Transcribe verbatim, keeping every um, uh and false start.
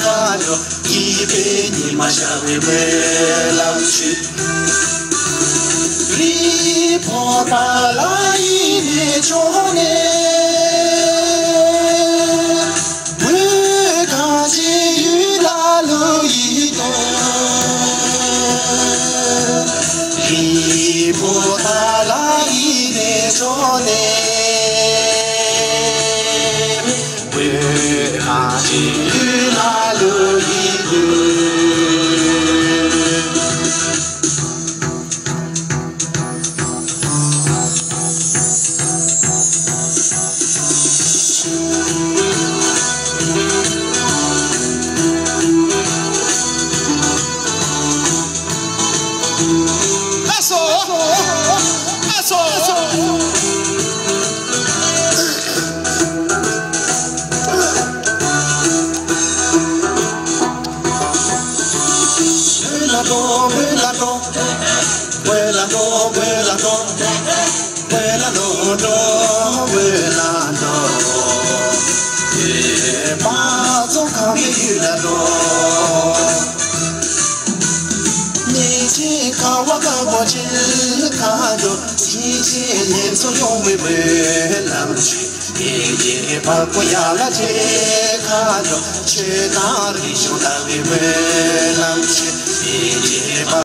ཁ་ལོ་སྐྱིད་པའི་ཉི་མ་ཤར་བའི་སྨོན་ལམ་ཞུ། རི་བོ་ཏཱ་ལ་ཡི་གནས་མཆོག་ནས། བོད་གངས་ཅན་ཡུལ་ལ་ལོ་ཡི་དོན། རི་བོ་ཏཱ་ལ་ཡི་གནས་མཆོག་ནས། བོད་གངས་ཅན་ཡུལ་ལ་ལོ་ཡི་དོན། ཨ་སོ། ཨ་སོ། བོད་ལ་འགྲོ། བོད་ལ་འགྲོ། བོད་ལ་འགྲོ། བོད་ལ་འགྲོ། བོད་ལ་འགྲོ། འགྲོ། བོད་ལ་འགྲོ། བོད་པ་ཚོ་གང་བའི་ཡུལ་ལ་འགྲོ། གནས་ཆེན་ཁ་བ་དཀར་པོ་ཆེ་ཁ་འགྲོ། ཆོས་ཆེན་ལེགས་སོ་ཡོང་བའི་སྨོན་ལམ་ཞུ། དེ་རྗེས་འཕགས་པོ་ཡ་ལ་ཆེ་ཁ་འགྲོ། ཆོས་དང་རིག་གཞུང་དར་བའི་སྨོན་ལམ་ཞུ། དེ་རྗེས་འཕགས།